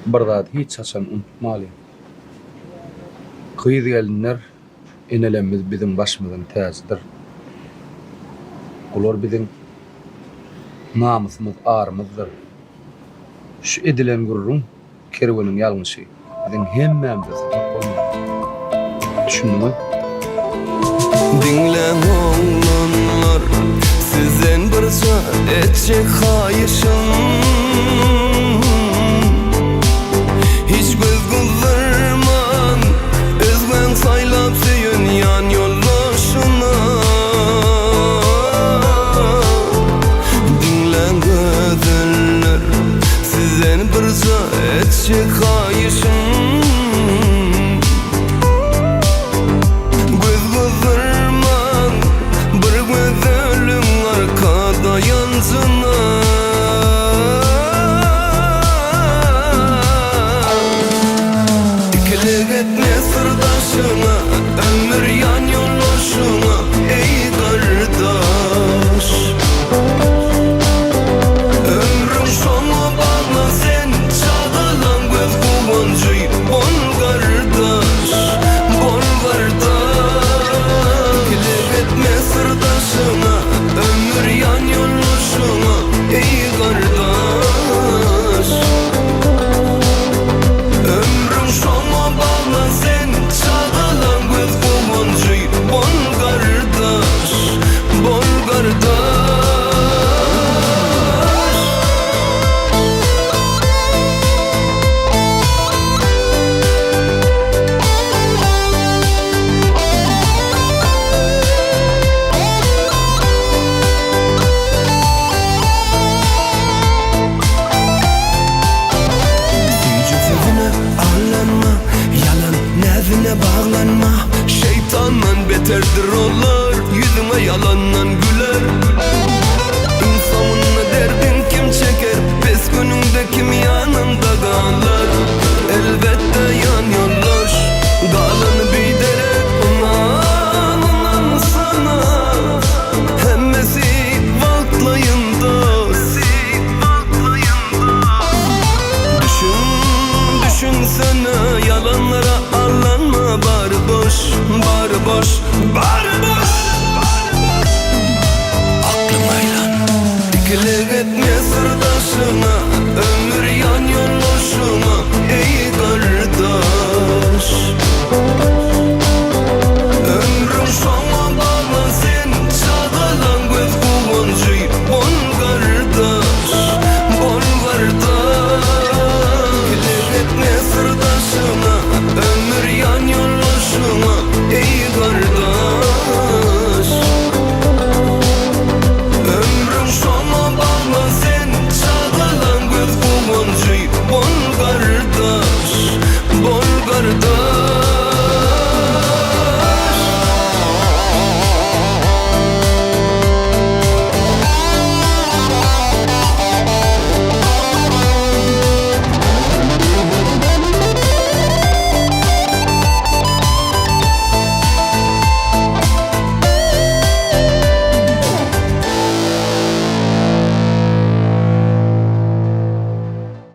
Bir zady hiç haçan unutmalyň. Gyz-gelinler enelerimiz biziň başymyzyň täjidir. Olar biziň namysymyz, arymyzdyr. Şu edilen gürrüň Kerweniň ýalňyşy biziň hemmämize sapak bolmaly. Düşündiňiz? Diňläň oglanlar sizden birje etjek haýyşym Hiç göz gyzdyrman özgäň saýlap söýen ýan ýoldaşyna Diňläň gözeller Sizden birje etjek haýyşym Göz gyzdyrman bir gözeliň arka daýanjyna Ikilik etme syrdaşyňa Ömür ýan ýoldaşyňa eý gardaş. Ömrüň şoňa bagla sen çagalaň göz guwanjy bol gardaş bol gardaş Ikilik etme syrdaşyňa ömür ýan ýoldaşyňa eý gardaş Ömrüň şoňa bagla sen çagalaň göz guwanjy bol gardaş Bol gardaş. Süýji sözüne aldanma, ýalan näzine baglanma. Şeýtandan beterdir olar, ýüzüňe ýalandan güler. Iň soňunda derdiň kim çeker, pes günüňde kim ýanyňda galar. Elbetde ýan ýoldaş, galany biderek ynan, ynansana. Hemmesi wagtlaýyn dost. Düşün, düşünsene, ýalanlara aldanma, bary boş, bary boş, bary.